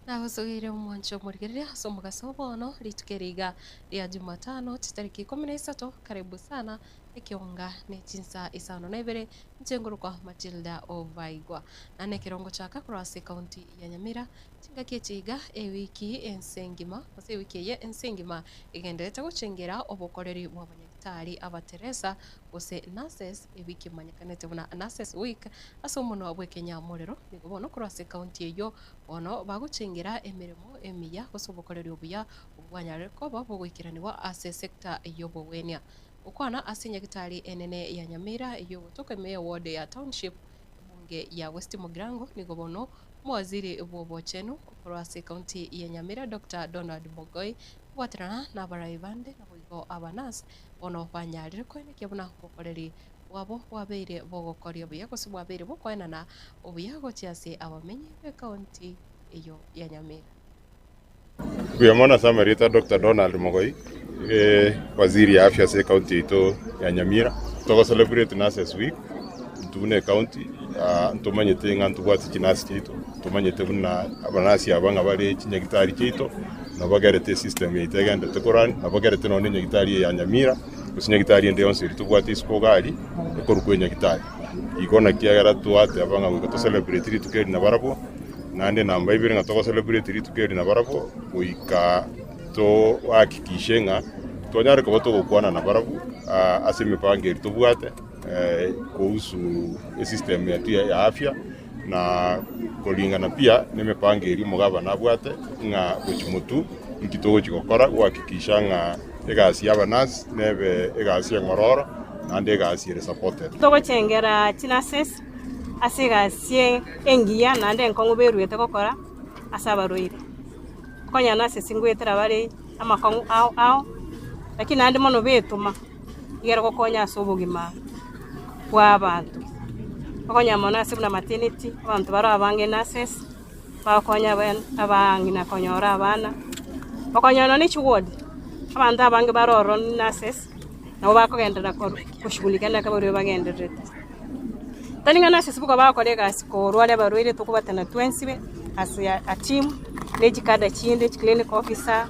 Nagosogeire omwancho omorigereria ase omogaso bono rituko eri iga ria Jumatano chitariki ikomi na isato karibu sana ekionga ne chinsa isano na ibere inche ngorokwa Matilda Ovaigwa. Na nekerongo chaka korwa ase ekaunti ya Nyamira chingaki echi iga ewiki ense engima gose ewiki eye ense engima egendererete gochengera obokoreri bwa abanyagitari abateresa gose nurses ewiki emanyekanete buna nurses week ase omonwa bw'ekenyamorero nigo bono korwa ase ekaunti eyio Bono bagochengera emeremo emiya gose obokoreri obuya obwo bwanyarire koba bogoikeranigwa ase esecta y'obogwenia. Gokwana ase nyagitari enene ya Nyamira eyio egotoka ime ya ward ya Township ebunge ya West Mugirango nigo bono omowaziri bw'obochenu korwa ase ecounty ya Nyamira Doctor Donald Mogoi kobwaterana nabarai bande naboigo abanurse bono banyarire koenekia buna obokoreri bwabo bwabeire bogokoria buya gose bwabeire bokoenana obuya gochia ase abamenyi b'ekaunti eyio ya Nyamira. Mbuya mono ase amarieta Doctor Donald Mogoi, waziri ya afya ase ekaunti yaito ya Nyamira. Togo celebrate Nurses Week intwe buna ekaunti ntomanyete ng'a ntobwate chinurse chiaito, ntomanyete buna abanurse aba ng'a bare chinyagitari chiaito, nabo bagerete esystem yaito egenderete korun, nabo bagerete nonye enyagitari eye ya Nyamira. Gose nyagitari ende yonsi eria tobwate isiko iga aria, ekorokwa enyagitari. Igo naki ekiagera twateba ng'a goika to celebrate rituko eri nabarabwo, naende namba ibere ng'a togo celebrate rituko eri nabarabwo, goika tohakikishe ng'a twanyare koba togokwana nabarabwo ase emipango eria tobwate kuhusu esystem yetu ya afya, na koringana pia na emepango eria omogabana abwate ng'a gochia motwe inki togochia gokora gohakikisha ng'a Egasi y'abanasi nebe egasi eng'ororo, naende egasi ere supported. Togochengera chinurses ase egasi engiya naende enkong'u beruete gokora ase abarwaire. Okonyora nurses ngoetera bare amakong'u ao ao, lakini naende mono betoma igere gokonya ase obogima bwa abanto. Okonyora mono ase buna maternity, abanto bare abange nurses. Bagokonya abang'ina konyora abana, okonyora nonya ne chiward, abanto abange bare ororo nurses, nabo bakogenderera koshughulikia naki abarwaire bagendererete. Tari ng'a nurses boka bagokora egasi korwaria abarwaire tokobatana twensi be as a team, ne chikada chinde, chiclinical officer,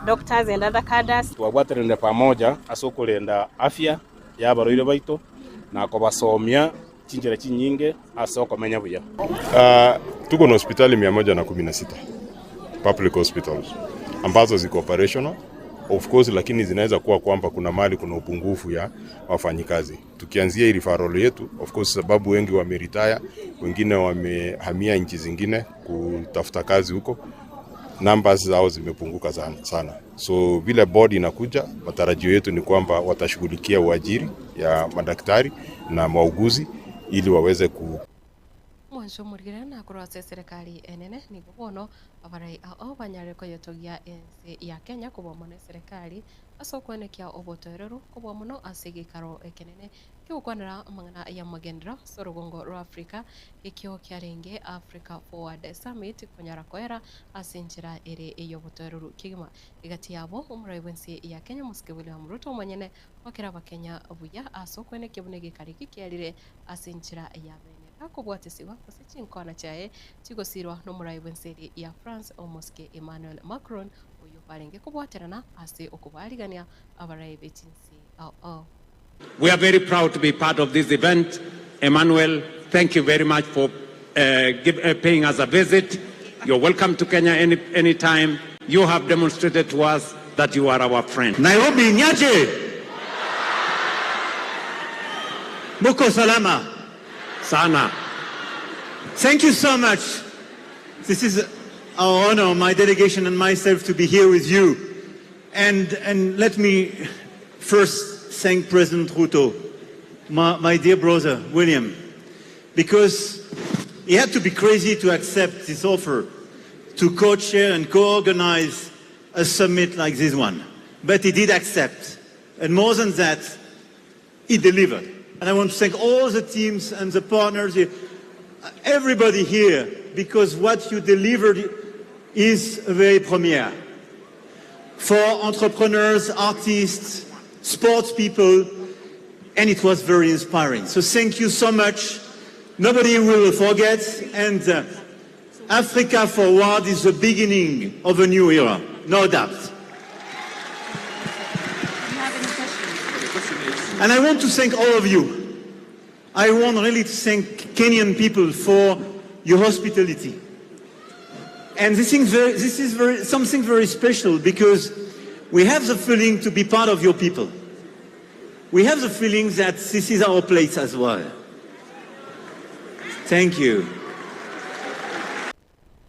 doctors and other cadres. Twabwateranire pamoja ase okorenda afya y'abarwaire baito na kobasomia chinchera chinyinge ase okomenya buya. Tuko na hospitali mia moja na kumi na sita public hospitals ambazo ziko operational of course, lakini zinaweza kuwa kwamba kuna mahali kuna upungufu ya wafanyikazi. Tukianzia hii referral yetu of course, sababu wengi wameretire, wengine wamehamia nchi zingine kutafuta kazi huko, numbers zao zimepunguka sana, sana. So vile board inakuja, matarajio yetu ni kwamba watashughulikia uajiri ya madaktari na wauguzi ili waweze ku Omwancho omorigere nakorwa ase eserekari enene nigo bono abarai ao banyare koyotogia ense ya Kenya kobua mono eserekari ase okwenekia obotoereru kobua mono ase egeikaro ekenene ki'ogokwanera amang'ana y'amagenderero ase orogongo rwa Africa ekio kiarenge Africa Forward Summit konyara koera ase enchera ere ey'obotoereru kegima. Egati yabo, omorai bw'ense ya Kenya Omosike William Ruto omonyene gwakera Abakenya buya ase okwenekia buna egekari eki kiarire ase enchera ya bene gakobwatesigwa gose chinkwana chiaye chigosirwa nomorai bw'ense ere ya France Omosike Emmanuel Macron oyio barenge kobwaterana ase okobaarigania abarai be chinse ao ao. We are very proud to be part of this event. Emmanuel, thank you very much for uh, give, uh, paying us a visit. You're welcome to Kenya any, anytime. You have demonstrated to us that you are our friend. Nairobi niaje? Muko salama? Sana. Thank you so much. This is our honor, my delegation and myself, to be here with you. And, and let me first thank President Ruto, my, my dear brother, William, because he had to be crazy to accept this offer to co-chair and co-organize a summit like this one. But he did accept. And more than that, he delivered. And I want to thank all the teams and the partners, everybody here, because what you delivered is a very premiere. For entrepreneurs, artists, sports people, and it was very inspiring. So thank you so much. Nobody will forget, and uh, Africa Forward is the beginning of a new era, no doubt. And I want to thank all of you. I want really to thank Kenyan people for your hospitality. And this is, very, this is very, something very special because we have the feeling to be part of your people. We have the feeling that this is our place as well. Thank you.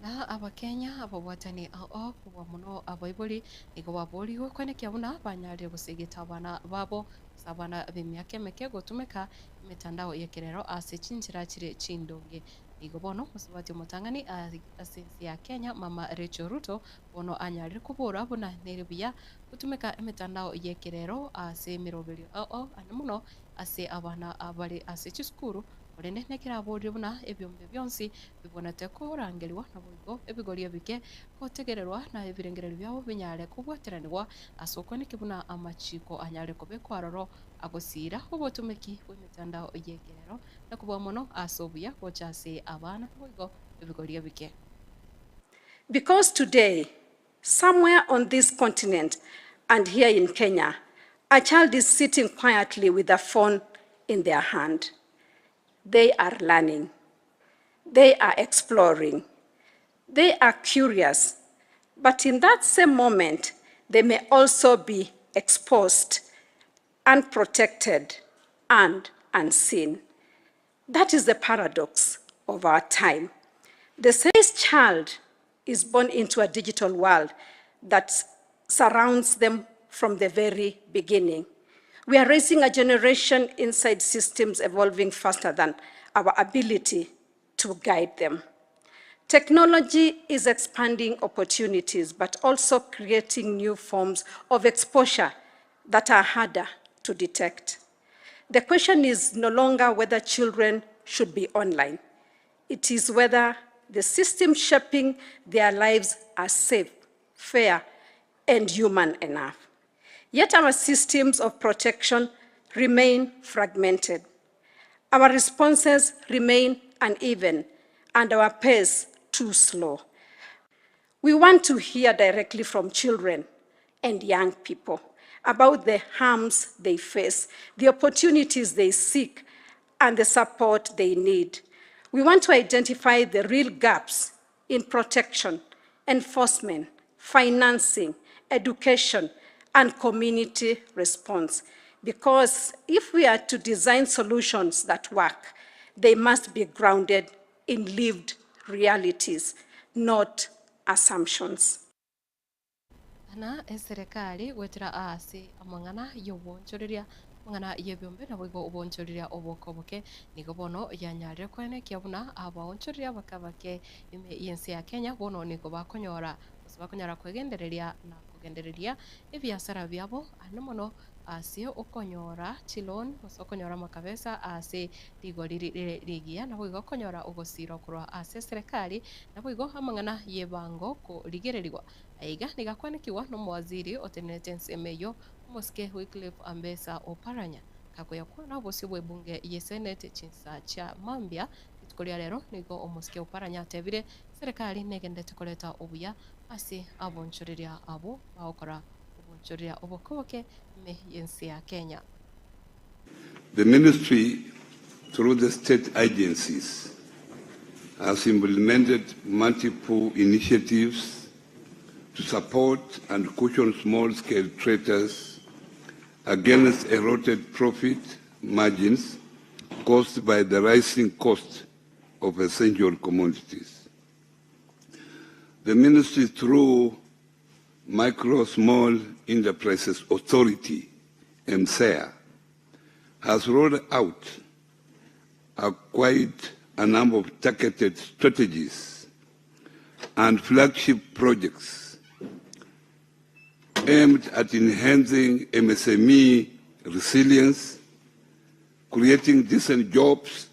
Na Abakenya ababwatani ao kobua mono abaibori nigo baborigwe kwenekia buna banyarire gosegeta abana babo gose abana b'emiaka emeke gotumeka emetandao y'ekerero ase chinchera chire chindonge. Nigo bono mosubati omotang'ani ase ense ya Kenya Mama Rachel Ruto bono anyarire kobora buna nere buya gotumeka emetandao y'ekerero ase emeroberio ao ane mono ase abana bare ase chisukuru korende nekero aborire buna ebiombe bionsi bibwenerete korangerigwa naboigo ebigori ebike gotegererwa na ebirengererio biabo binyare kobwateranigwa ase okwaneki buna amachiko anyare kobekwa aroro agosira obotumeki bw'emetandao y'ekerero na kobua mono ase obuya gocha ase abana naboigo ebigori ebike. Because today, somewhere on this continent and here in Kenya, a child is sitting quietly with a phone in their hand. They are learning. They are exploring. They are curious. But in that same moment, they may also be exposed, unprotected, and unseen. That is the paradox of our time. The same child is born into a digital world that surrounds them from the very beginning. We are raising a generation inside systems evolving faster than our ability to guide them. Technology is expanding opportunities, but also creating new forms of exposure that are harder to detect. The question is no longer whether children should be online. It is whether the system shaping their lives are safe, fair, and human enough. Yet our systems of protection remain fragmented. Our responses remain uneven and our pace too slow. We want to hear directly from children and young people about the harms they face, the opportunities they seek, and the support they need. We want to identify the real gaps in protection, enforcement, financing, education, and community response. Because if we are to design solutions that work, they must be grounded in lived realities, not assumptions. Na eserekari goetera ase amang'ana y'obonchoreria amang'ana y'ebiombe naboigo obonchoreria obokoboke nigo bono yanyarire koenekia buna abaonchoreria bakabake ime y'ense ya Kenya bono nigo bakonyora gose bakonyora kwegendereria na kogendereria ebiasara biabo ane mono ase okonyora chiloan gose okonyora amakabesa ase rigori rigiya naboigo okonyora ogosirwa korwa ase eserekari naboigo amang'ana y'ebango korigererigwa. Aiga nigo akwanekigwa na omowaziri otenenerete ensemo eyio omosike Wycliffe Ambesa Oparanya kakoyakwana obosio bwa ebunge ye senate chinsa chia mambia rituko ria rero nigo omosike Oparanya atebire serikali negendete koreta obuya ase abonchoreria abo bagokora obonchoreria obokoboke ime y'ense ya Kenya. The ministry, through the state agencies, has implemented multiple initiatives to support and cushion small-scale traders against eroded profit margins caused by the rising cost of essential commodities. The ministry, through Micro Small Enterprises Authority, MSEA, has rolled out a quite a number of targeted strategies and flagship projects aimed at enhancing MSME resilience, creating decent jobs,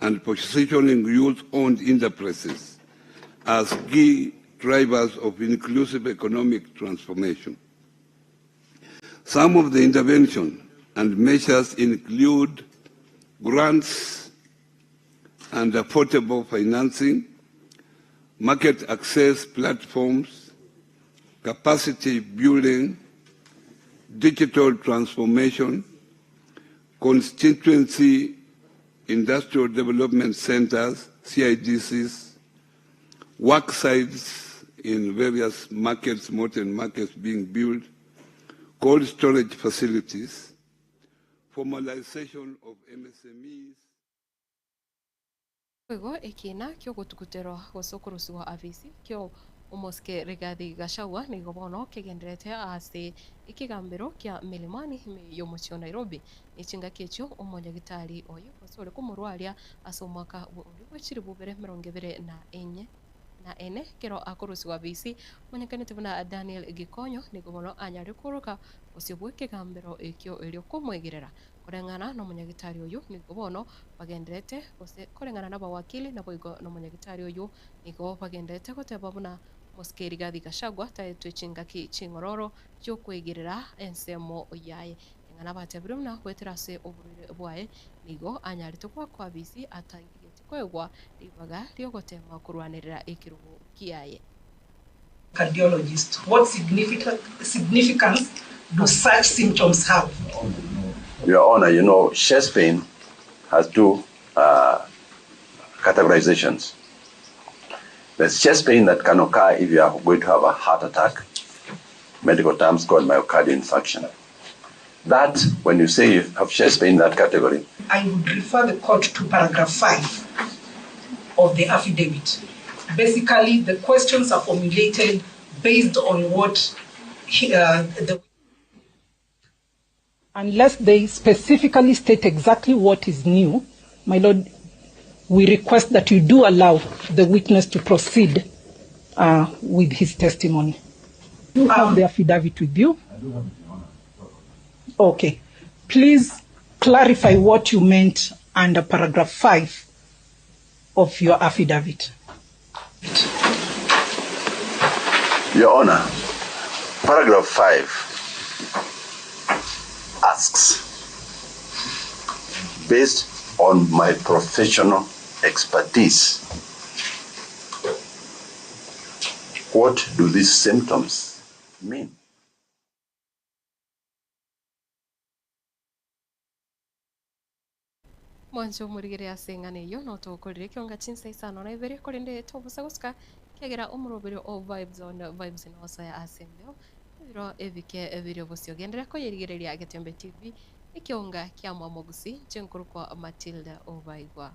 and positioning youth-owned enterprises as key drivers of inclusive economic transformation. Some of the interventions and measures include grants and affordable financing, market access platforms, capacity building, digital transformation, constituency industrial development centers, CIDCs, work sites in various markets, modern markets being built, cold storage facilities, formalization of MSMEs. Boigo ekiina ki'ogotuguterwa gose okorusigwa afisi kio omosike Rigathi Gachagua nigo bono kegendererete ase ekegambero kia Milimani ime y'omochie o Nairobi. Ne chingaki echio omonyagitari oye gose ore komorwaria ase omwaka bwe oria bwe chilifu bibere emerongo ebere na enye na ene ekero akorusigwa afisi omanyekanete buna Daniel Gikonyo nigo bono anyare koroka bosio bw'ekegambero ekio erio komwegerera Koreng'ana nomonyagitari oyio nigo bono bagendererete, gose koreng'ana nabawakili naboigo nomonyagitari oyio nigo bagendererete goteba buna Mosike Rigathi Gachagua taetwe chingaki ching'ororo chi'okwegerera ensemo yaye. Eng'ana batebire buna goetera ase oborwaire bwaye nigo anyarete goakwa abisi atangigeti koegwa ribaga ri'ogotema korwanerera ekerogo kiaye. Cardiologist, what significance do such symptoms have? Your Honor, you know, chest pain has two uh, categorizations. There's chest pain that can occur if you are going to have a heart attack, medical terms called myocardial infarction. That, when you say you have chest pain in that category, I would refer the court to paragraph 5 of the affidavit. Basically, the questions are formulated based on what he, uh, the Unless they specifically state exactly what is new, my lord, we request that you do allow the witness to proceed uh, with his testimony. You have the affidavit with you? Okay. Please clarify what you meant under paragraph 5 of your affidavit. Your Honor, paragraph 5 asks, based on my professional expertise, what do these symptoms mean? Mwanche omorigere ase eng'ana eyio, notokorire ekionga chinsa isano na ibere, korende tobosa gosuka, ekiagera omoroberi o Vibes on Vibes nosoe ase embeo, ebiro ebike bire bosio. Genderera koyerigereria Getembe TV, ekionga kia Mwamogusi, inche nkorokwa Matilda Obaigwa.